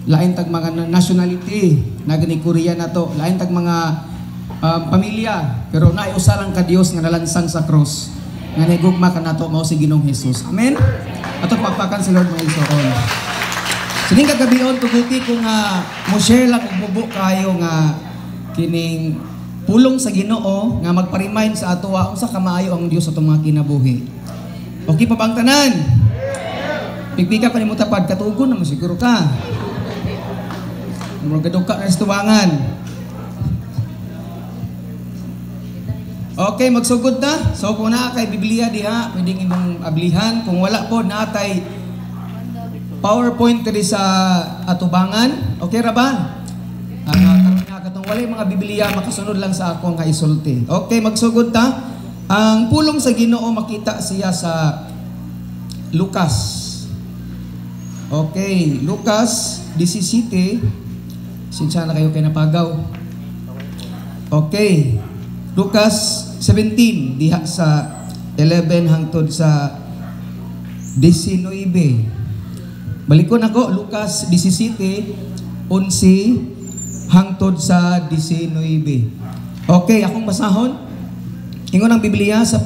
Lain tag mga nationality, na gani Korea na to, lain tag mga pamilya, pero naay usa lang ka Dios nga nalansang sa cross nga nigugma kanato, mao si Ginoong Jesus. Amen. Ato pakpakan si Lord, mga igsoon. Sining kagabion, tuguti ko nga mo share lang og mubo kayo nga kining pulong sa Ginoo nga magpa-remind sa atoa unsa kamaayo ang Dios sa atong mga kinabuhi. Okay pa bang tanan? Pigpika pa nimo tapad, katugon naman siguro ka. Murag gaduka na sa tuwangan. Okay, magsugod na. So kung naa kay Biblia diha, pwedeng imong ablihan. Kung wala po, natay PowerPoint diri sa atubangan. Okay ra ba? Karon nga katong walay mga Biblia, makasunod lang sa ako nga isulti. Okay, magsugod ta. Ang pulong sa Ginoo makita siya sa Lucas. Okay, Lucas 17. Sinsya na kayo kay napagaw. Okay. Lucas 17 diha sa 11 hangtod sa 19. Balikon ako, Lucas 17, 11 hangtod sa 19. Okay, akong basahon. Ingon ang Biblia, sa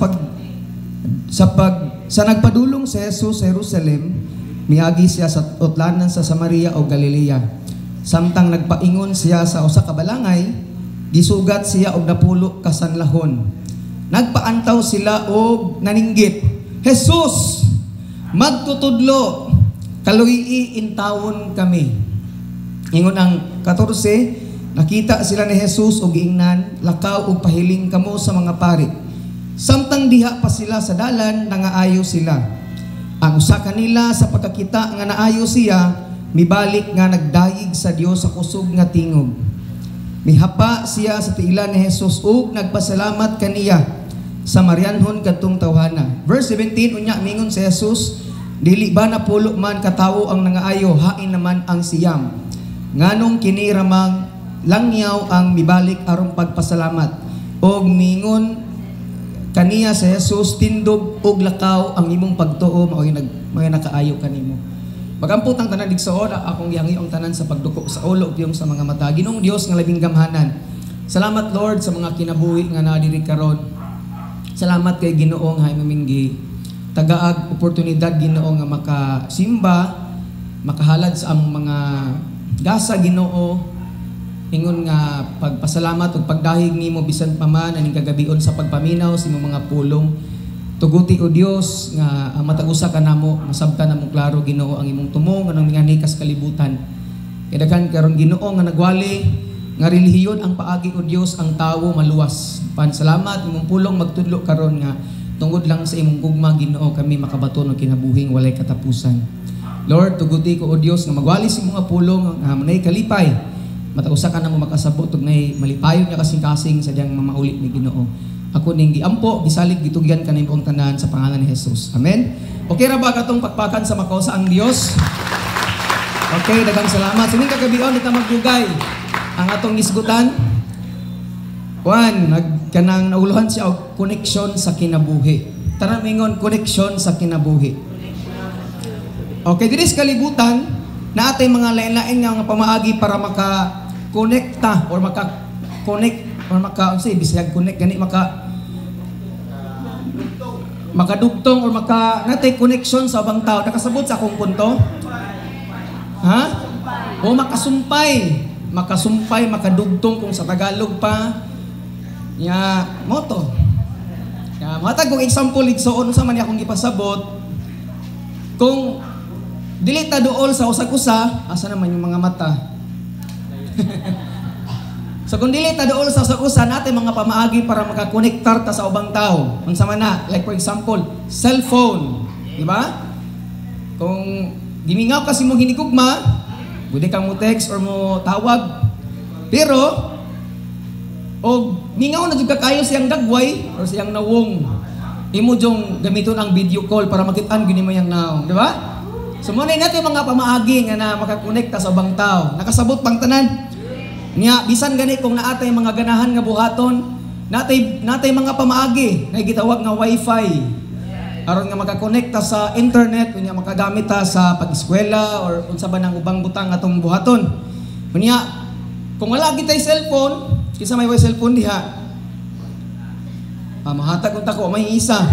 nagpadulong si Jesus sa Jerusalem, miagi siya sa utlanan sa Samaria o Galilea. Samtang nagpaingon siya sa usa ka balangay, gisugat siya og napulo ka sanlahon. Nagpaantaw sila og naninggit, "Jesus, magtutudlo, kaluyi intawon kami." Ingon ang 14, nakita sila ni Jesus og giingnan, "Lakaw og pahiling kamo sa mga pari." Samtang diha pa sila sa dalan, nangaayo sila. Ang usa kanila, sa pagkakita nga naayo siya, mibalik nga nagdayig sa Dios sa kusog nga tingog. Mihapa siya sa tiilan ni Jesus ug nagpasalamat kaniya. Samarianhon kadtong tawhana. Verse 17, unya mingon si Jesus, "Dili ba napulo man katawo ang nangaayo? Hain naman ang 9? Nganong kini ramang langyaw ang mibalik aron pagpasalamat?" Og mingon kaniya sa Jesus, "Tindog og lakaw, ang imong pagtuo mao'y mao'y nakaayo kanimo." Magamput ang tanan, igsoon, akong gihangi ang tanan sa pagduko sa ulo ug sa mga mata. Ginoong Dios nga labing gamhanan. Salamat, Lord, sa mga kinabuhi nga naa diri karon. Salamat kay Ginoong Jaime Minggi. Tagaag oportunidad, Ginoo, nga makasimba, makahalad sa among mga gasa, Ginoo. Ingon nga pagpasalamat ug pagdahig nimo bisan pa man aning kagabion sa pagpaminaw sa imong mga pulong. Tuguti, o Dios, nga ang matag usa kanamo masabtan namo klaro, Ginoo, ang imong tumong nganong mingani kas kalibutan. Kay daghan karon, Ginoo, nga nagwali nga relihiyon ang paagi, o Dios, ang tawo maluwas. Pan salamat imong pulong magtudlo karon nga tungod lang sa imong gugma, Ginoo, kami makabaton og kinabuhing walay katapusan. Lord, tuguti ko, o Dios, nga magwali sa imong pulong nga manay kalipay. Matag usa kanamo makasabot ug nay malipayon nga kasing-kasing sa diyang mamauli ni Ginoo. Ako ning giampo, gisalig, gitugyan kanimo ang tanan sa pangalan ni Jesus. Amen. Okay ra ba katong pakpakan sa makausa ang Dios? Okay, daghang salamat. Sining kagabion ita magdugay ang atong isgutan. Juan, nagkanang nauluhan siya og connection sa kinabuhi. Tanan mingon, "Connection sa kinabuhi." Okay, diri sa kalibutan, naatay mga lain-lain nga mga pamaagi para maka-connecta or maka-connect or maka unsay Bisaya connect gani, makadugtong or maka natay connection sa ubang tao. Nakasabot sa akong punto? Ha? O makasumpay, makasumpay, makadugtong kung sa Tagalog pa. Ya, moto. Ya, matag kong example, igsoon, sa man akong gipasabot, kung dili ta duol sa usag-usa, asa naman yung mga mata? So kung dili ta duol sa usag-usa, natin mga pamaagi para makakonektar ta sa ubang tao. Unsa man na? Like for example, cellphone, di ba? Kung gimingaw kasi mo hinigugma, pwede kang mo text or mo tawag. Pero og mingaw na jud ka kayo siyang dagway or siyang nawong, imo jong gamiton ang video call para makitaan gini mo yang nawong, di ba? So mo na natin mga pamaagi nga na makakonekta sa ubang tao. Nakasabot pang tanan? Nya bisan gani kung naatay mga ganahan nga buhaton, natay natay mga pamaagi na gitawag nga wifi. Aron nga makakonekta sa internet, unya makagamit ta sa pag-eskwela or unsa ba nang ubang butang atong buhaton. Unya kung wala kitay cellphone, kinsa may way cellphone diha? Ah, mahatag unta ko, may isa.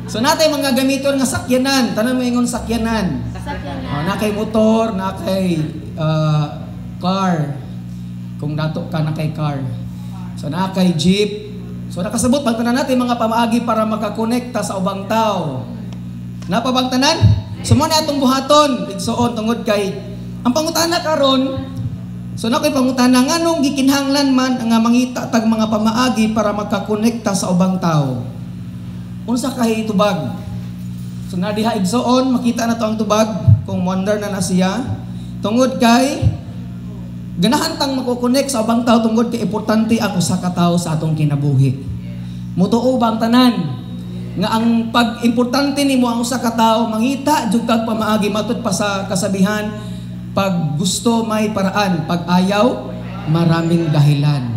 So natay mga gamiton nga sakyanan, tanan mo ingon "sakyanan". Sakyanan. Oh, na kay motor, na kay car. Kung dato ka, na kay car. So na kay jeep. So nakasabot pag tanan natin mga pamaagi para makakonekta sa ubang tao. Napabang tanan? So mo na atong buhaton igsoon tungod kay ang pangutana karon. So na ko'y pangutana, nganong gikinahanglan man nga mangita tag mga pamaagi para makakonekta sa ubang tao? Unsa kay tubag? So na diha, igsoon, makita na to ang tubag kung wonder na na siya. Tungod kay ganahan tang mako-connect sa ubang tao tungod kay importante ang usa ka tawo sa atong kinabuhi. Mutuo ba ang tanan nga ang pag-importante nimo ang usa ka tawo, mangita jud kag pamaagi? Matud pa sa kasabihan, pag gusto may paraan, pag ayaw maraming dahilan.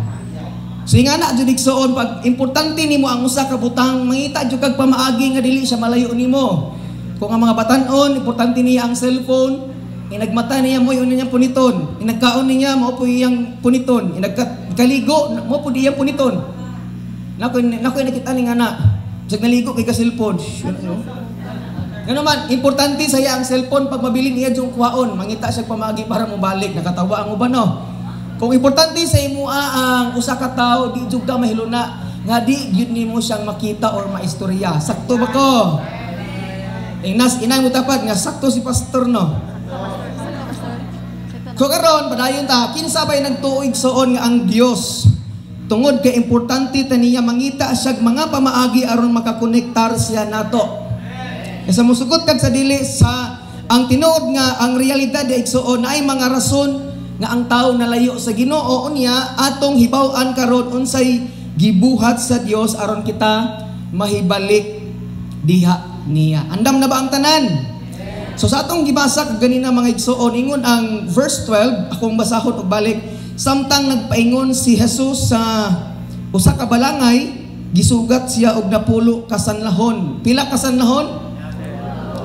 So ingana jud, igsoon, pag importante nimo ang usa ka butang, mangita jud kag pamaagi nga dili siya malayo nimo. Kung ang mga batan-on, importante niya ang cellphone, inagmata niya mo yun niyang puniton, inagkaon niya mao po iyang puniton, inagkaligo mo po iyang puniton. Nako nako nakita ni nga na. Bisag naligo kay ka cellphone. Shh, yun, no? Ngano man, importante sa iya ang cellphone, pag mabilin niya yung kuhaon, mangita siya pamaagi para mobalik, nakatawa ang uban, no. Kung importante sa imo ang usa ka tawo, di jud ka mahiluna nga di gyud nimo siyang makita or maistorya. Sakto ba ko? Inas inay mo tapad nga sakto si pastor, no. So karon padayon ta, kinsa bay nagtuo, igsoon, nga ang Dios, tungod kay importante ta niya, mangita siya mga pamaagi aron makakonektar siya nato? Kaysa musugot kag sa dili sa ang tinuod nga ang realidad di, igsoon, na ay mga rason nga ang tao nalayo sa Ginoo. Unya atong hibaw-an karon unsay gibuhat sa Dios aron kita mahibalik diha niya. Andam na ba ang tanan? So sa atong gibasa kaganina, mga igsoon, ingon ang verse 12, akong basahon og balik, samtang nagpaingon si Jesus sa usa ka balangay, gisugat siya og napulo ka sanlahon. Pila ka sanlahon?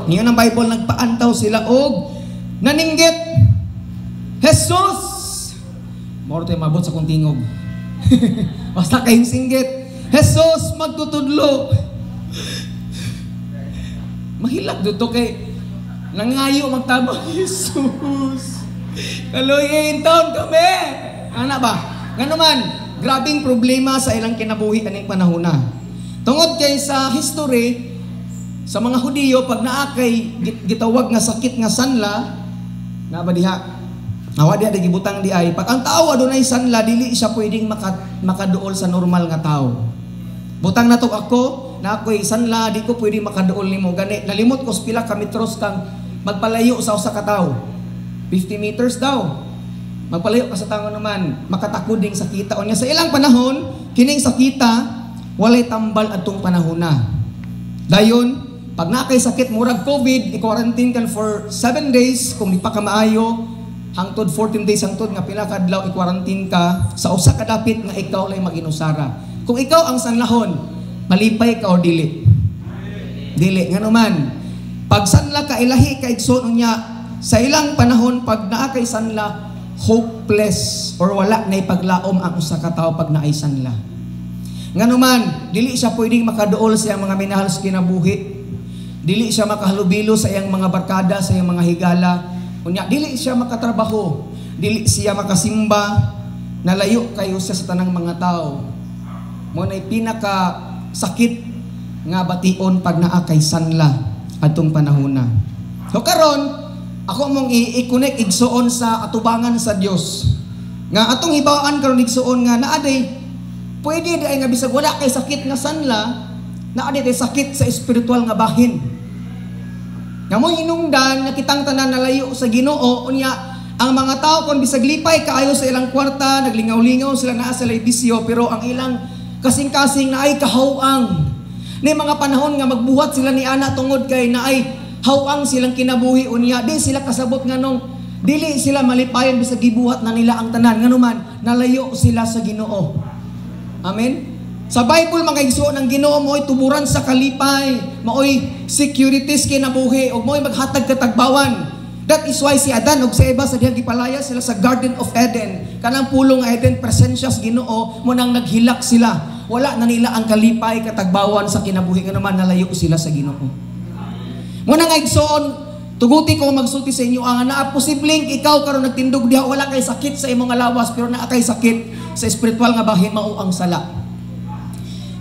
Niyon ang Bible, nagpaantaw sila og naninggit. "Jesus!" Moro tayo mabot sa kong tingog. Basta kayong singgit. "Jesus, magtutudlo." Mahilak dito kay nangayo magtabang, "Jesus. Kaluyin taon kami." Ana ba? Ngano man, grabing problema sa ilang kinabuhi aning panahon na. Tungod kay sa history, sa mga Hudiyo, pag naa kay gitawag nga sakit nga sanla, na ba diha? Awa diha gibutang di ay pag ang tao adunay sanla, dili siya pwedeng makaduol sa normal nga tao. Butang nato ako, na ako'y sanla, di ko pwede makaduol nimo. Gani nalimot ko pila ka metros kang magpalayo sa usa ka tawo. 50 meters daw. Magpalayo ka sa tao naman, makatakod ding sakita. Unya sa ilang panahon, kining sakita walay tambal adtong panahon na. Dayon, pag naa kay sakit murag COVID, i-quarantine kan for 7 days kung di pa ka maayo, hangtod 14 days, hangtod nga pila ka adlaw i-quarantine ka sa usa ka dapit nga ikaw lay maginusara. Kung ikaw ang sanlahon, malipay ka o dili? Dili. Ngano man, pag sanla ka, ilahi ka, igsoon. Unya sa ilang panahon, pag naa kay sanla, hopeless or wala na ipaglaom ang usa ka tawo pag naay sanla. Ngano man, dili siya pwedeng makaduol sa iyang mga minahal sa kinabuhi. Dili siya makahalubilo sa iyang mga barkada, sa iyang mga higala. Unya, dili siya makatrabaho. Dili siya makasimba. Nalayo kayo siya sa tanang mga tao. Mo na'y pinaka sakit nga bation pag naa kay sanla adtong panahon na. So karon, ako mong i-connect, igsoon, sa atubangan sa Dios. Nga atong hibawaan karon, igsoon, nga naa day pwede di ay nga bisag wala kay sakit nga sanla, naa day sakit sa espiritual nga bahin. Nga mo hinungdan nga kitang tanan nalayo sa Ginoo. Unya ang mga tao kon bisag lipay kaayo sa ilang kwarta, naglingaw-lingaw sila, naa sa bisyo, pero ang ilang kasing-kasing naay kahawang. Ni mga panahon nga magbuhat sila ni ana tungod kay naay hawang silang kinabuhi. Unya di sila kasabot nganong dili sila malipayon bisag gibuhat na nila ang tanan, nganuman nalayo sila sa Ginoo. Amen. Sa Bible, mga igsoon, ang Ginoo mo'y tuburan sa kalipay, maoy securities kinabuhi ug mo'y maghatag katagbawan. That is why si Adan ug si Eva, sa dihang gipalaya sila sa Garden of Eden, kanang pulong nga Eden, presensya sa Ginoo, mo nang naghilak sila. Wala na nila ang kalipay, katagbawan sa kinabuhi, nga naman nalayo sila sa Ginoo. Mo nang, igsoon, tuguti ko magsulti sa inyo ang naa posibleng ikaw karon nagtindog diha, wala kay sakit sa imong lawas, pero naa kay sakit sa espiritual nga bahin, mao ang sala.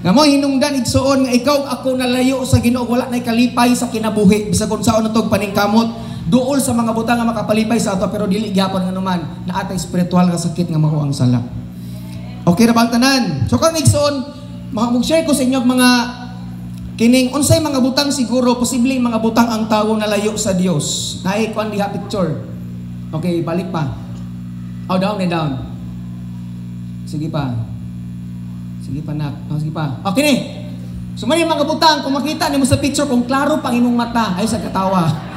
Nga mo hinungdan, igsoon, nga ikaw, ako, nalayo sa Ginoo, wala nay kalipay sa kinabuhi, bisag kung saon natog paningkamot, duol sa mga butang nga makapalipay sa ato, pero dili gyapon, nga naman naa tay espiritual nga sakit nga mao ang sala. Okay ra ba ang tanan? So karon, igsoon, mag-share ko sa inyo mga kining unsay mga butang siguro, posible mga butang ang tawo nalayo sa Dios. Naay kuan diha, picture. Okay, balik pa. Oh, down and down. Sige pa. Sige pa, nak. Oh, sige pa. Okay ni. So man mga butang, kung makita nimo sa picture, kung klaro pang imong mata, ay sa katawa.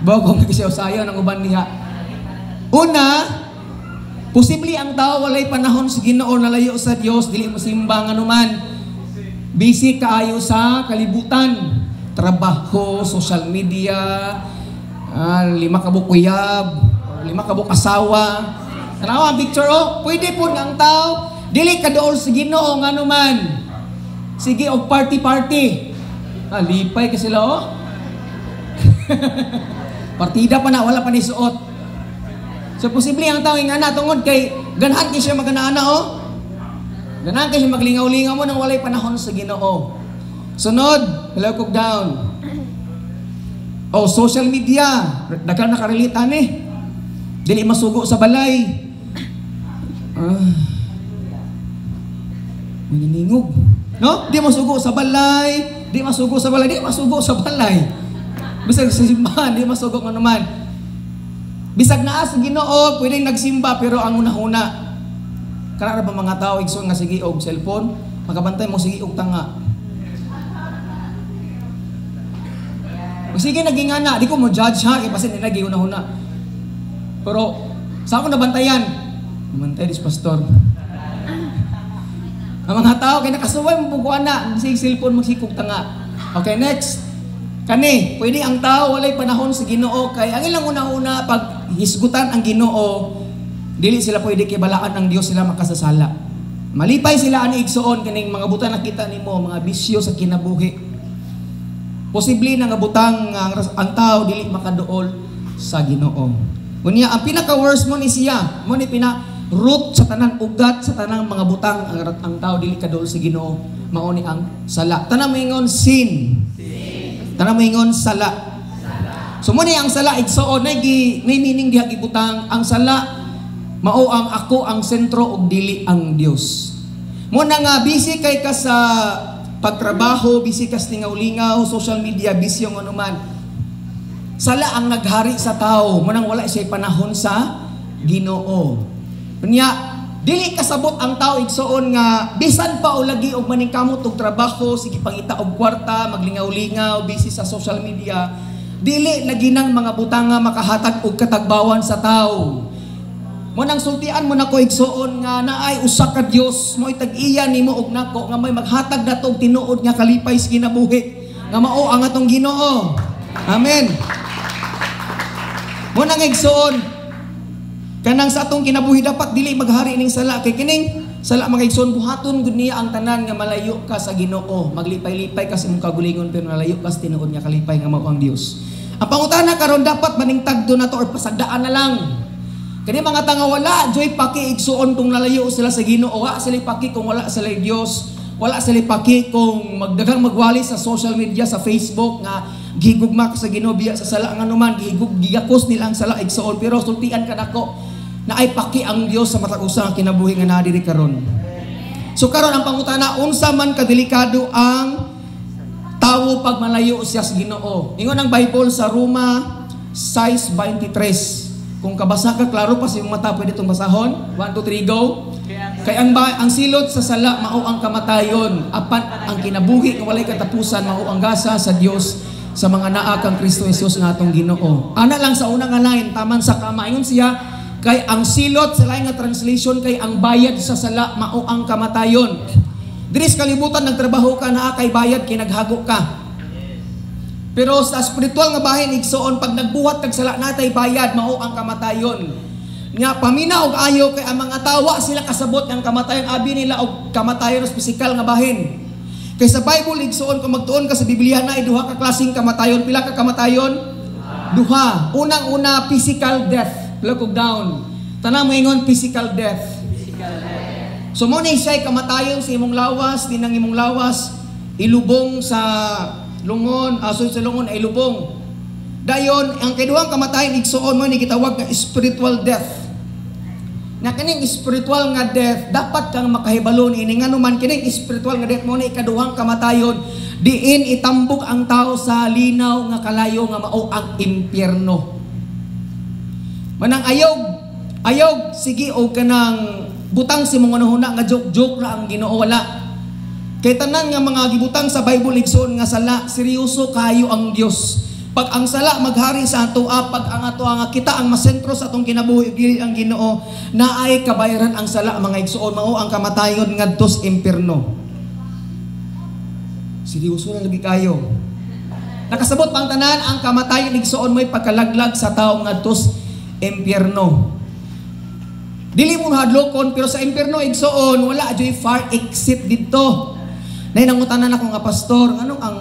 Bago kung sayo ng uban diha. Una, posible ang tao walay panahon sa Ginoo, nalayo sa Dios, dili mo simba anuman. Busy kaayo sa kalibutan, trabaho, social media, lima ka bukuyab, lima ka buk asawa. Tanawa ang picture, oh, pwede po nga ang tao dili ka dool sa Ginoo nganuman, sige og party party. Ah, lipay ka sila, oh. Partida pa na, wala pa ni suot. So posible ang tao nga na tungod kay ganahan kay siya magana, oh. Ganahan kay siya maglingaw-lingaw mo nang walay panahon sa Ginoo. Sunod, hello cook down. Oh, social media, daghan nakarelate ani. Dili masugo sa balay. Ah. Manginingog. No? Di masugo sa balay, di masugo sa balay, di masugo sa balay. Bisag sa simbahan, di masugo nga naman. Bisag naa sa Ginoo, pwedeng nagsimba, pero ang una-una. Kana ba mga tao, igsoon, nga sige og cellphone, makabantay mo sige og tanga. Sige naging ana, di ko mo judge ha, kay basin nila giuna-una. Pero sa ako nabantayan, namantay dis pastor. Ang mga tao kay nakasuway mo bukuan na, sige cellphone, magsikog tanga. Okay, next. Kani, pwede ang tao walay panahon sa Ginoo kay ang ilang una-una, pag hisgutan ang Ginoo, dili sila pwede kay balaan ang Dios sila makasasala. Malipay sila ani, igsoon, kaning mga butang nakita nimo, mga bisyo sa kinabuhi. Posible na nga butang ang tao dili makaduol sa Ginoo. Unya, ang pinaka worst mo ni siya, mo ni pina root sa tanan, ugat sa tanang mga butang ang tao dili kaduol sa Ginoo, mao ni ang sala. Tanan moingon, "Sin." Tanan moingon, "Sala." So mo ni ang sala, igsoon, nay may meaning diha gibutang ang sala, mao ang ako ang sentro ug dili ang Dios. Mo na nga busy kay ka sa pagtrabaho, busy ka sa lingaw-lingaw, social media, busy yung anuman. Sala ang naghari sa tao, mo nang wala siya panahon sa Ginoo. Unya, dili kasabot ang tao, igsoon, nga bisan pa o lagi og maningkamot og trabaho, sige pangita og kwarta, maglingaw-lingaw, busy sa social media, dili lagi nang mga butang nga makahatag og katagbawan sa tao. Mo nang sultian mo nako, igsoon, nga naay usa ka Dios, mo'y tag-iya nimo og nako, nga may maghatag nato og tinuod nga kalipay sa kinabuhi, nga mao ang atong Ginoo. Amen. Mo nang, igsoon, kanang sa atong kinabuhi dapat dili maghari ning sala, kay kining sala, mga igsoon, buhaton gud niya ang tanan nga malayo ka sa Ginoo. Maglipay-lipay ka sa imong kagulingon, pero nalayo ka sa tinuod nga kalipay nga mao ang Dios. Ang pangutana karon, dapat maning tagdo na to or pasagdaan na lang? Kani mga tanga wala joy paki, igsuon, kung nalayo sila sa Ginoo, wa sila paki kung wala sila Dios, wala sila paki kung magdaghang magwali sa social media, sa Facebook, nga gigugma ka sa Ginoo biya sa sala, nga anuman gigug gigakos nila ang sala, igsuon, pero sultian ka nako na ay paki ang Dios sa matag usa nga kinabuhi nga naa diri karon. So karon ang pangutana, unsa man kadelikado ang tawo pag malayo siya sa Ginoo? Ingon ang Bible sa Roma 6:23. Kung kabasa ka, klaro pa sa iyong mata, pwede itong basahon. 1, 2, 3, go. Kay ang silot sa sala mao ang kamatayon, apan ang kinabuhi nga walay katapusan mao ang gasa sa Dios sa mga naa kang Kristo Jesus nga atong Ginoo. Ana lang sa unang nga line, taman sa kama. Ingon siya, kay ang silot, sa lain nga translation, kay ang bayad sa sala mao ang kamatayon. Diri sa kalibutan, nagtrabaho ka, naa kay bayad kay naghago ka. Pero sa spiritual nga bahin, igsoon, pag nagbuhat kag sala, natay bayad, mao ang kamatayon. Nga pamina og ayo kay ang mga tawa sila kasabot ang kamatayon, abi nila og kamatayon sa pisikal nga bahin. Kay sa Bible, igsoon, kung magtuon ka sa Biblia, na duha ka klaseng kamatayon. Pila ka kamatayon? Duha. Unang-una, physical death. Look down. Tanan mo ingon, "Physical death." So mo ni siya kamatayon sa imong lawas, din ang imong lawas ilubong sa lungon, aso sa lungon ay lubong. Dayon, ang kaduhang kamatayon, igsuon, mo ni gitawag nga spiritual death. Na kining spiritual nga death, dapat kang makahibalo niini, ngano man kining spiritual nga death mo ni ikaduhang kamatayon, diin itambok ang tao sa linaw nga kalayo nga mao ang impyerno. Manang ayaw ayaw sige og kanang butang si mga hunahuna nga joke-joke ra ang Ginoo, wala. Kay tanan nga mga gibutang sa Bible, igsoon, nga sala, seryoso kayo ang Dios. Pag ang sala maghari sa ato, pag ang ato nga kita ang masentro sa atong kinabuhi dili ang Ginoo, naay kabayaran ang sala, mga igsoon, mao ang kamatayon ngadto sa impierno. Seryoso na lagi kayo. Nakasabot pang tanan, ang kamatayon, igsoon, mo'y pagkalaglag sa tao ngadto sa impyerno. Dili mo hadlokon, pero sa impyerno, igsoon, wala joy fire exit didto. Nay nangutanan ako nga, "Pastor, anong ang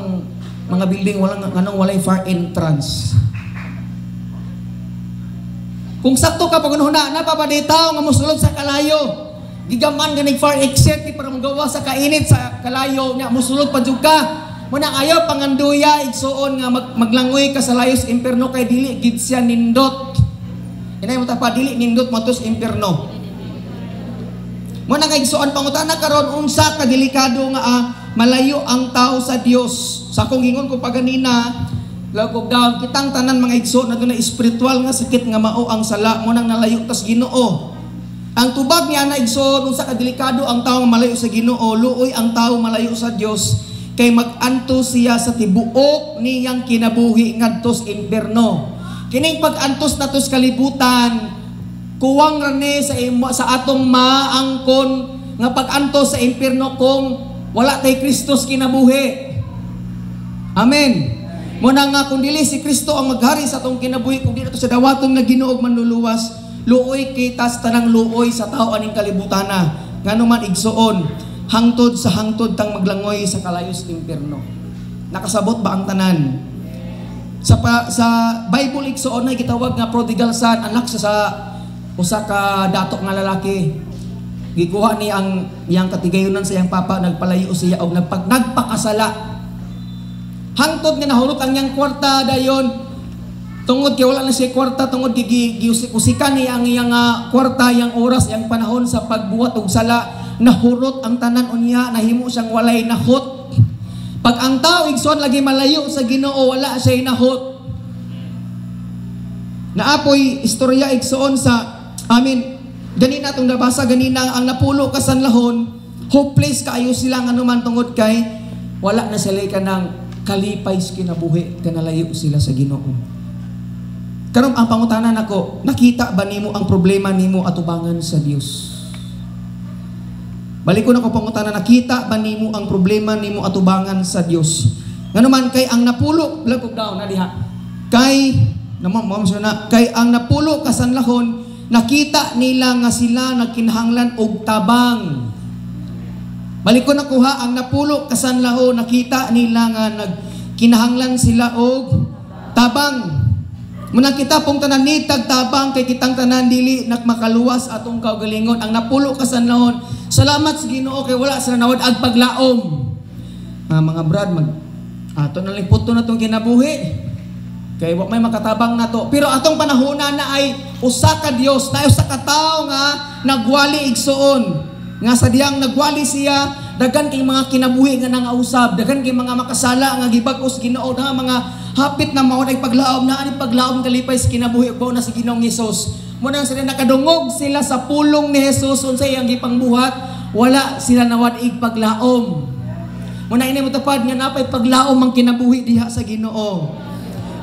mga building walang anong walay fire entrance?" Kung sakto ka pag na napabaditaw nga mosulod sa kalayo. Gigaman ganig fire exit di para magawa sa kainit sa kalayo nya mosulod pa jud ka. Muna ayaw panganduya, igsuon, nga maglangoy ka sa layos impierno kay dili gid siya nindot. Inay mo ta pa, dili nindot mo sa impierno. Mo na kay igsuon, pangutana karon, unsa ka delikado nga malayo ang tao sa Dios? Sa akong ingon ko paganina, lagog down, kitang tanan, mga igsoon, na na spiritual nga sakit nga mao ang sala, mo nang nalayo tas Ginoo. Ang tubag niya na, igsoon, unsa ka delikado ang tao nga malayo sa Ginoo, luoy ang tao malayo sa Dios kay mag-antos siya sa tibuok niyang kinabuhi ngadto sa impierno. Kining pag-antos nato sa kalibutan, kuwang ra ni sa atong maangkon nga pag-antos sa impierno kung wala tay Kristo sa kinabuhi. Amen. Muna nga kung dili si Kristo ang maghari sa atong kinabuhi, kung di nato sa dawaton nga Ginoo ug Manluluwas, luoy kita sa tanang luoy sa tao aning kalibutana. Ngano man, igsuon, hangtod sa hangtod tang maglangoy sa kalayos impierno. Nakasabot ba ang tanan? Sa Bible, igsuon, na gitawag nga prodigal son, anak sa usa ka dato nga lalaki. Gikuha ni ang iyang katigayunan sa iyang papa, nagpalayo siya og nagpakasala. Hangtod nga nahurot ang iyang kwarta, dayon tungod kay wala na siya kwarta, tungod kay giusik-usikan niya ang iyang kwarta, iyang oras, iyang panahon sa pagbuhat og sala, nahurot ang tanan. Unya nahimo siyang walay nahot. Pag ang tao, igsoon, lagi malayo sa Ginoo, wala siya nahot. Naapoy istorya, igsoon, sa amin ganina atong nabasa ganina, ang napulo ka sanlahon, hopeless kaayo sila, ngano man tungod kay wala na sila kanang kalipay sa kinabuhi, kanalayo sila sa Ginoo. Karon ang pangutana nako, nakita ba nimo ang problema nimo atubangan sa Dios? Balik ko na ko pangutana, nakita ba nimo ang problema nimo atubangan sa Dios? Ngano man kay ang napulo, lagog down na diha. Kay namo mo na kay ang napulo ka sanlahon, nakita nila nga sila nagkinahanglan og tabang. Balik ko na kuha, ang napulo ka sanlahon, nakita nila nga nagkinahanglan sila og tabang. Muna kita pong tanan nitag tabang kay kitang tanan dili nakmakaluwas atong kaugalingon. Ang napulo ka sanlahon, salamat sa Ginoo kay wala sila nawad-ag paglaom. Mga brad, mag ato na lang puto na tong kinabuhi. Kay wa may makatabang nato. Pero atong panahona na ay usa ka Dios, na usa ka tawo nga nagwali, igsuon. Nga sa diyang nagwali siya, daghan kay mga kinabuhi nga nangausab, daghan kay mga makasala nga gibag-os Ginoo, nga mga hapit na mao ay paglaom na ani paglaom kalipay sa kinabuhi ug na si Ginoong Hesus. Muna sila nakadungog sila sa pulong ni Jesus, unsa iyang gipangbuhat, wala sila nawad-ig paglaom. Muna ini mo tapad nga napay paglaom ang kinabuhi diha sa Ginoo.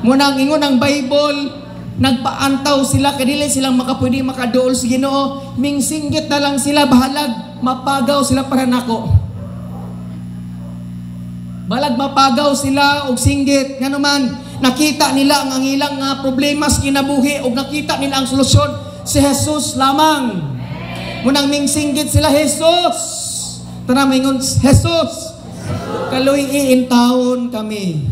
Muna ang ingon ang Bible, nagpaantaw sila kay dili silang makapwede makaduol sa Ginoo, mingsinggit na lang sila, bahalag mapagaw sila para nako. Balag mapagaw sila og singgit. Ngano man, nakita nila ang ilang nga problema sa kinabuhi og nakita nila ang solusyon si Jesus lamang. Munang mingsinggit sila, "Jesus!" Tanang mingon, "Jesus! Kaluy-i intawon kami."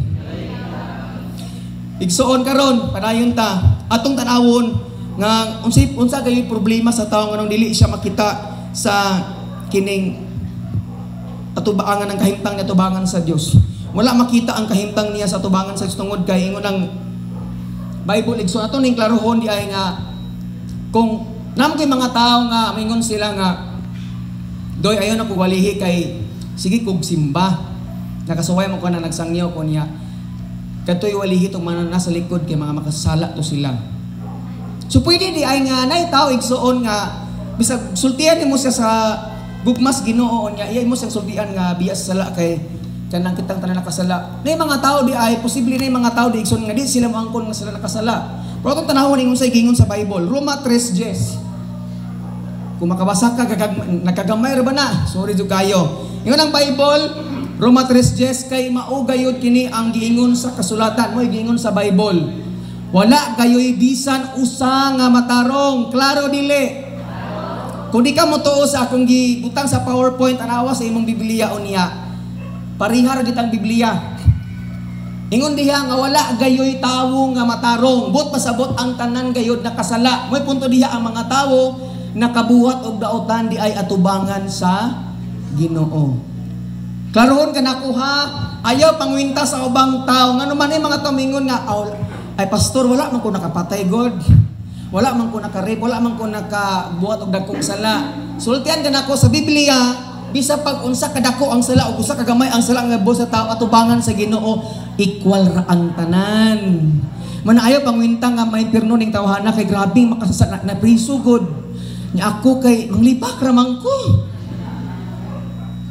Igsuon karon, padayon ta. Atong tanawon nga unsay unsa kayo problema sa tawo nganong dili siya makita sa kining atubangan ng kahimtang niya atubangan sa Dios. Wala makita ang kahimtang niya sa atubangan sa Dios tungod kay ingon ang Bible, igsoon, ato ning klarohon di ay nga kung namo kay mga tao nga mingon sila nga, "Doy, ayo na ko walihi kay sige kog simba. Nakasuway mo ko na nagsangyaw ko niya. Katoy walihi tong mga nasa likod kay mga makasala to sila." So pwede di ay nga nay tao, igsuon, nga bisag sultian nimo siya sa gugmas Ginoo niya, iya mo siyang sultian nga biya sa sala kay kanang kitang tanan nakasala. Nay mga tao di ay posible nay mga tao di, igsuon, nga di sila moangkon nga sila nakasala. Pero atong tanawon ingon sa gingon sa Bible, Roma 3:10. Kung makabasa ka, nagkagamay ra ba na? Sorry jud kayo. Ingon ang Bible, Roma 3:10, "Kay mao gayud kini ang giingon sa kasulatan," mo giingon sa Bible. "Wala gayoy bisan usa nga matarong." Klaro dili? Kung di ka mo tuo sa akong gibutang sa PowerPoint, tanawa sa imong Biblia unya. Pareha ra kitang Biblia. Ingon diha nga wala gayoy tawo nga matarong. Buot pasabot ang tanan gayod nakasala. May punto diha, ang mga tawo nakabuhat og daotan di ay atubangan sa Ginoo. Klarohon ka nako ha, ayaw pangwinta sa ubang tao. Ngano man ay mga tumingon nga, "Ay pastor, wala man ko nakapatay God. Wala man ko naka-rape, wala man ko nakabuhat og dagkong sala." Sultian ka nako sa Biblia, bisa pag unsa kadako ang sala o usa kagamay ang sala nga buhat sa tao atubangan sa Ginoo, equal ra ang tanan. Mana ayaw pangwinta nga may pirno ning tawhana kay grabing makasasa na, na priso god. Nya ako kay manglipak ra man ko.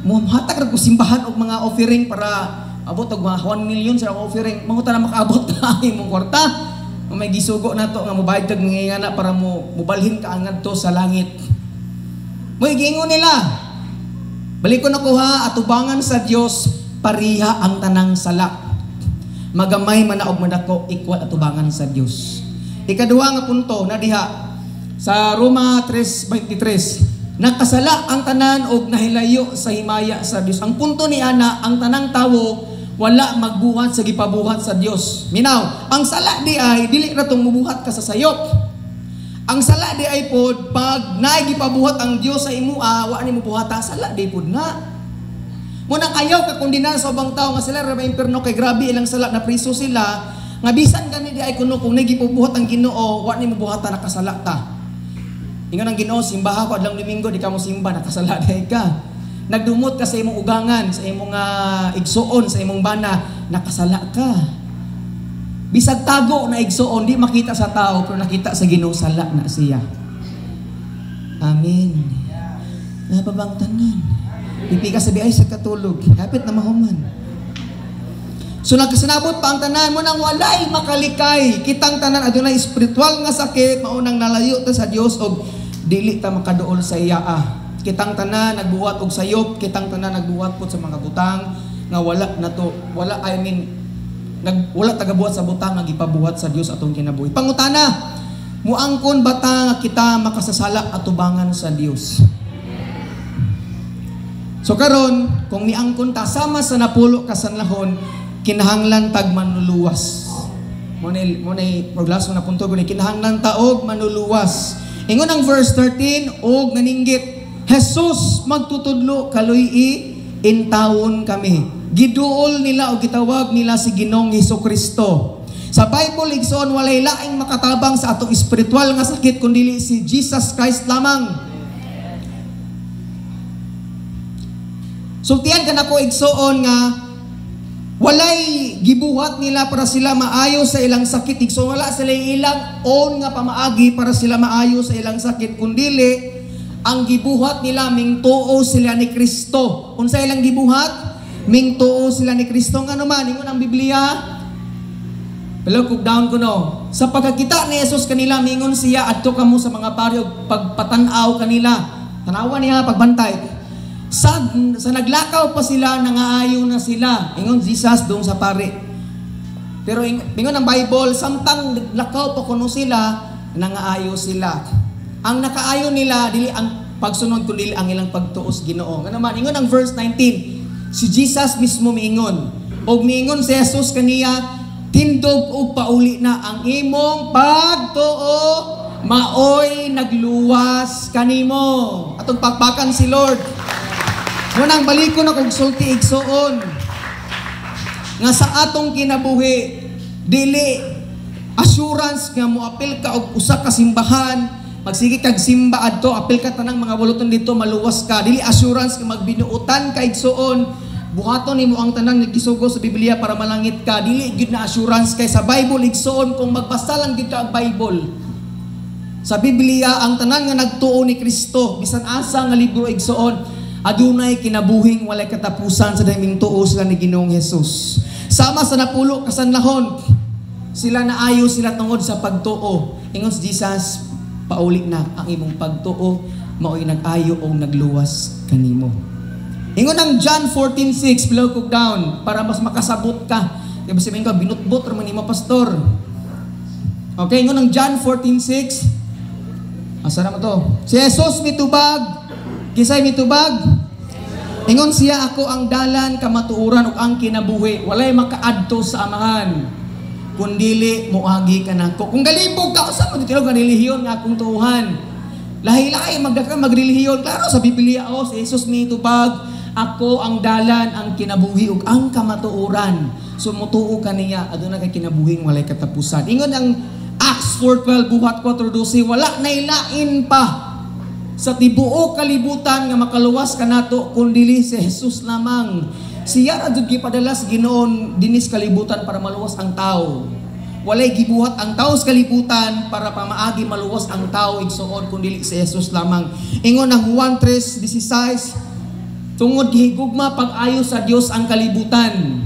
Muhatag ra ko simbahan og mga offering para abot og mga 1 million sa akong offering. Manguta na makaabot na ang imong kwarta. May gisugo na to nga mobayad kag ngingana para mo mubalhin ka ngadto sa langit. Mo'y giingon nila. Balikon ako ha, atubangan sa Dios pariha ang tanang sala. Magamay man na og madako, equal atubangan sa Dios. Ikaduha nga punto na diha sa Roma 3:23. Nakasala ang tanan og nahilayo sa himaya sa Dios. Ang punto ni ana, ang tanang tawo wala magbuhat sa gipabuhat sa Dios. Minaw, ang sala di ay dili ra tong mubuhat ka sa sayop. Ang sala di ay pod pag naay gipabuhat ang Dios sa imua, wa ni mo buhata, sala di pod na. Munang ayaw ka kondenar sa ubang tao nga sila ra ba impierno kay grabe ilang sala, na priso sila, nga bisan gani di ay kuno kung nagipubuhat ang Ginoo, wa ni mo buhata, nakasala ta. Ingon ang Ginoo, "Simbaha ko adlong Domingo," di ka mo simba, nakasala di ka. Nagdumot ka sa imong ugangan, sa imong igsuon, sa imong bana, nakasala ka. Bisag tago na, igsuon, di makita sa tao, pero nakita sa Ginoo, sala na siya. Amen. Napabang tanan. Pipi ka sabi ay sa katulog. Hapit na mahuman. So nagkasinabot pa ang tanan mo nang walay makalikay. Kitang tanan adunay espiritual nga sakit, maunang nalayo ta sa Dios og dili ta makaduol sa iya. Ah. Kitang tanan nagbuhat og sayop, kitang tanan nagbuhat pud sa mga butang nga wala na to, wala, I mean wala tagabuhat sa butang nga gipabuhat sa Dios atong kinabuhi. Pangutana, muangkon ba ta nga kita makasasala atubangan sa Dios? So karon, kung miangkon ta sama sa napulo ka sanlahon, kinahanglan tag manluluwas. Mo ni proglaso na punto guni, kinahanglan ta og manluluwas. Ingon ang verse 13, og naninggit, "Jesus magtutudlo, kaluy-i intawon kami." Giduol nila o gitawag nila si Ginoong Kristo. Sa Bible, igsoon, walay laing makatabang sa atong espiritual nga sakit kundi si Jesus Christ lamang. Sultian ka nako, igsoon, nga walay gibuhat nila para sila maayo sa ilang sakit. Igsoon, wala sila ilang own nga pamaagi para sila maayo sa ilang sakit, kundili ang gibuhat nila, mingtuo sila ni Kristo. Unsa ilang gibuhat? Mingtuo sila ni Kristo. Ngano man, ingon ang Biblia, pero kug down ko no. Sa pagkakita ni Jesus kanila, mingon siya, "Adto kamo sa mga pari ug pagpatan-aw kanila." Tanawa niya pagbantay. Sa naglakaw pa sila, nangaayo na sila. Ingon Jesus doon sa pari. Pero ingon ang Bible, samtang lakaw pa kuno sila, nangaayo sila. Ang nakaayo nila, dili ang pagsunod kundi ang ilang pagtuos Ginoo. Nga naman, ingon ang verse 19, si Jesus mismo miingon. Og miingon si Jesus kaniya, "Tindog og pauli na, ang imong pagtuo maoy nagluwas kanimo." Atong pakpakan si Lord. Munang balikon ako og sulti, igsuon, nga sa atong kinabuhi, dili assurance nga moapil ka og usa ka simbahan, magsige kag simba adto, apil ka tanang mga buluton dito, maluwas ka. Dili assurance nga magbinuotan ka, igsuon, buhaton nimo ang tanang nagisugo sa Biblia para malangit ka. Dili gyud na assurance kay sa Bible, igsuon, kung magbasa lang gyud ka ang Bible, sa Biblia, ang tanan nga nagtuo ni Kristo, bisan asa nga libro, igsuon, adunay kinabuhing walay katapusan sa dahil tuo sila ni Ginoong Jesus. Sama sa napulo ka sanlahon, sila naayo sila tungod sa pagtuo. Ingon si Jesus, "Pauli na, ang imong pagtuo mao'y nag-ayo o nagluwas kanimo." Ingon ang John 14:6, below ko down para mas makasabot ka. Kaya basta ka binutbot ra man nimo, pastor. Okay, ingon ang John 14:6. Asa na mo to? Si Jesus mitubag. Kinsay mitubag? Ingon siya, "Ako ang dalan, kamatuoran ug ang kinabuhi. Walay makaadto sa Amahan kun dili moagi kanako." Kung galibog ka, usa man tinuod nga relihiyon nga akong tuuhan. Lahi-lahi magdaka magrelihiyon. Klaro sa Biblia, oh, si Jesus mitubag, "Ako ang dalan, ang kinabuhi ug ang kamatuoran." So mutuo ka niya, aduna kay kinabuhing walay katapusan. Ingon ang Acts 4:12, Buhat 4:12, wala nay lain pa sa tibuok kalibutan nga makaluwas kanato kun dili si Jesus lamang. Siya ra jud gipadala sa Ginoo dinis kalibutan para maluwas ang tao. Walay gibuhat ang tao sa kalibutan para pamaagi maluwas ang tao, igsuon, kun dili si Jesus lamang. Ingon ang Juan 3:16, tungod gihigugma pag-ayo sa Dios ang kalibutan.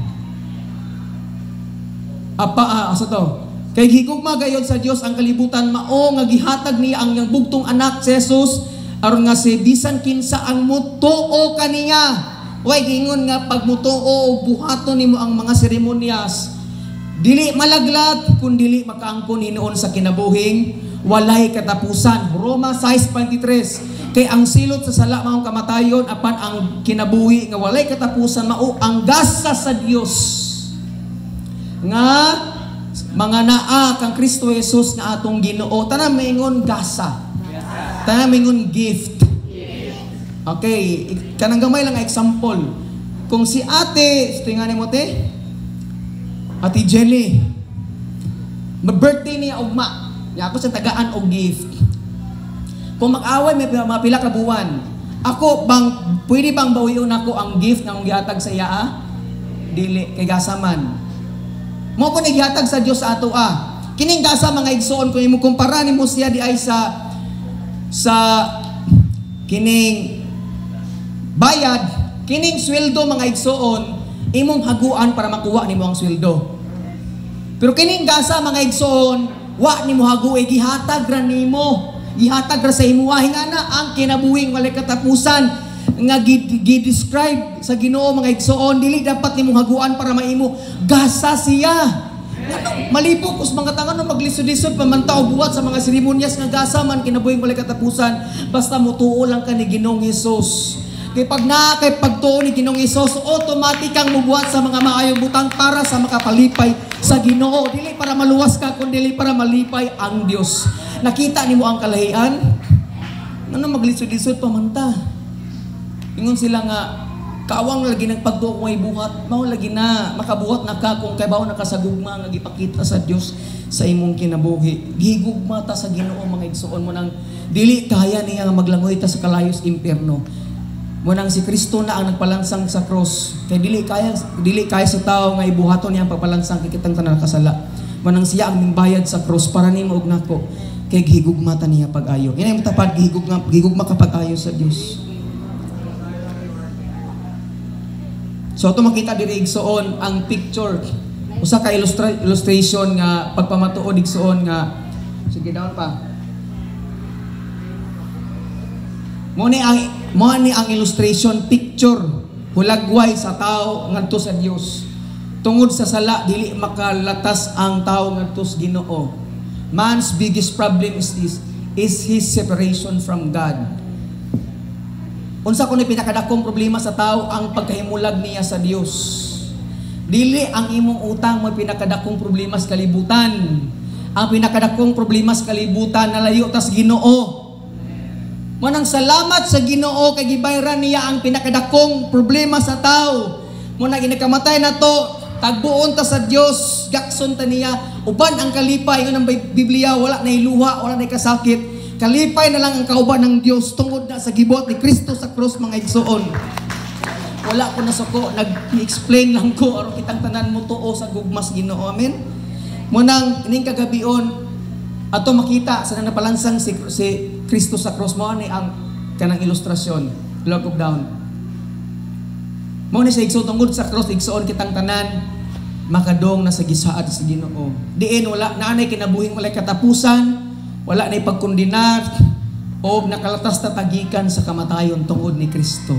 Apa asa to? Kay gihigugma gayod sa Dios ang kalibutan, mao nga gihatag niya ang iyang bugtong anak si Jesus aron nga si bisan kinsa ang mutuo kaniya. Way giingon nga pag mutuo og buhaton nimo ang mga seremonyas, dili malaglag kun dili makaangkon hinuon sa kinabuhing walay katapusan. Roma 6:23, kay ang silot sa sala mao kamatayon, apan ang kinabuhi nga walay katapusan mao ang gasa sa Dios nga mga naa kang Kristo Jesus nga atong Ginoo. Tanan maingon gasa. Tanan maingon gift. Okay, kanang gamay lang nga example. Kung si ate, tingnan mo te, Ate Jelly, ma-birthday niya ugma. Nya ako sa tagaan og gift. Kung mag-away may mga pila ka buwan, ako bang pwede bang bawion ako ang gift nga akong gihatag sa iya? Ah? Dili, kay gasa man. Mao ko gihatag sa Dios sa ato ah. Kining gasa, mga igsoon, kung imo kumpara nimo siya di ay sa kining bayad, kining sweldo, mga igsoon, imong haguan para makuha nimo ang sweldo. Pero kining gasa, mga igsoon, wa nimo hague, gihatag ra nimo. Gihatag ra sa imo. Hingana ang kinabuhing walay katapusan nga gi-describe sa Ginoo, mga igsoon, dili dapat nimong haguan para maimo, gasa siya. Ngano malipok kus mga tao no maglisod-lisod pa man tao buhat sa mga seremonyas nga gasa man kinabuhing walay katapusan, basta mutuo lang ka ni Ginoong Hesus. Kay pag naa kay pagtuo ni Ginoong Hesus, automatic kang mubuhat sa mga maayong butang para sa makapalipay sa Ginoo. Dili para maluwas ka, kundi para malipay ang Dios. Nakita nimo ang kalahian? Ngano maglisod-lisod pa man ta? Ingon sila nga kaawang lagi nagpagtuo kung ay buhat, mao lagi na makabuhat na ka kung kaybaw na ka sa gugma nga gipakita sa Dios sa imong kinabuhi. Gihigugma ta sa Ginoo, mga igsuon, mo nang dili kaya niya nga maglangoy ta sa kalayos impyerno. Mo nang si Kristo na ang nagpalansang sa cross. Kay dili kaya sa tao nga ibuhaton niya ang pagpalansang kay kitang tanan nakasala. Mo nang siya ang mingbayad sa cross para nimo ug nako. Kay gihigugma ta niya pag-ayo. Ina imong tapad, gihigugma, gihigugma ka pag-ayo sa Dios. So ato makita diri, igsuon, ang picture. Usa ka illustration nga pagpamatuod, igsuon, nga sige, down pa. Mo ni ang Mao ni ang illustration, picture, hulagway sa tao ngadto sa Dios. Tungod sa sala, dili makalatas ang tao ngadto sa Ginoo. Man's biggest problem is this, is his separation from God. Unsa kuno pinakadakong problema sa tao? Ang pagkahimulag niya sa Dios. Dili ang imong utang mo pinakadakong problema sa kalibutan. Ang pinakadakong problema sa kalibutan, nalayo tas Ginoo. Manang salamat sa Ginoo kay gibayran niya ang pinakadakong problema sa tao. Mo na ginakamatay na to, tagbuon ta sa Dios, gakson ta niya, uban ang kalipay. Ingon ang Biblia, wala na luha, wala na kasakit. Kalipay na lang ang kauban ng Dios tungod na sa gibuhat ni Kristo sa cross, mga igsoon. Wala ko nasuko, nag-explain lang ko aron kitang tanan mo tuo sa gugmas Ginoo. Amen. Munang ining kagabion ato makita sa napalansang si Kristo sa cross, mo ni ang kanang ilustrasyon. Look up down. Mo ni sa igsoon, tungod sa cross, igsoon, kitang tanan makadong na sa gisaad sa Ginoo. Diin wala naanay kinabuhing walay katapusan, wala nay pagkondenar o nakalatas ta tagikan sa kamatayon tungod ni Kristo.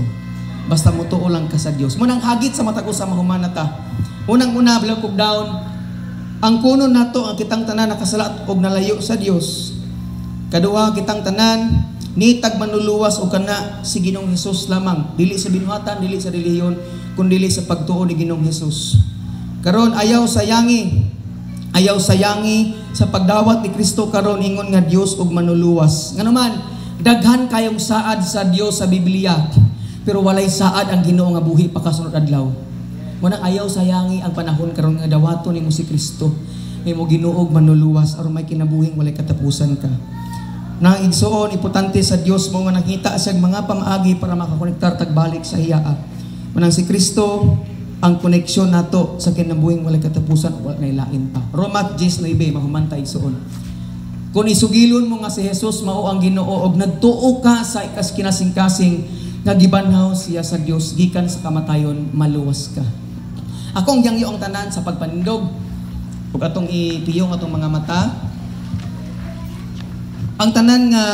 Basta mutuo lang ka sa Dios. Munang hagit sa matag usa, mahuman na ta. Unang-una, block of down, ang kuno nato ang kitang tanan nakasala og nalayo sa Dios. Kaduha, kitang tanan nitag manluluwas og kana si Ginoong Hesus lamang, dili sa binuhatan, dili sa relihiyon, kundili sa pagtuo ni Ginoong Hesus. Karon, ayaw sayangi. Ayaw sayangi sa pagdawat ni Kristo karon ingon nga Dios ug manluluwas. Ngano man, daghan kayong saad sa Dios sa Biblia, pero walay saad ang Ginoo nga buhi pa kasunod adlaw. Munang ayaw sayangi ang panahon karon nga dawaton nimo si Kristo. May mo Ginoo ug manluluwas aron may kinabuhing walay katapusan ka. Na igsuon, importante sa Dios mo nga nakita siya mga pamaagi para makakonektar tagbalik sa iya. Manang si Kristo ang koneksyon nato sa kinabuhing walay katapusan, wala na lain pa. Roma 10:9, mahuman ta, igsuon. Kung isugilon mo nga si Jesus mao ang Ginoo og nagtuo ka sa ikas kinasingkasing nga gibanhaw siya sa Dios gikan sa kamatayon, maluwas ka. Akong yangyo ang tanan sa pagpanindog ug atong ipiyong atong mga mata. Ang tanan nga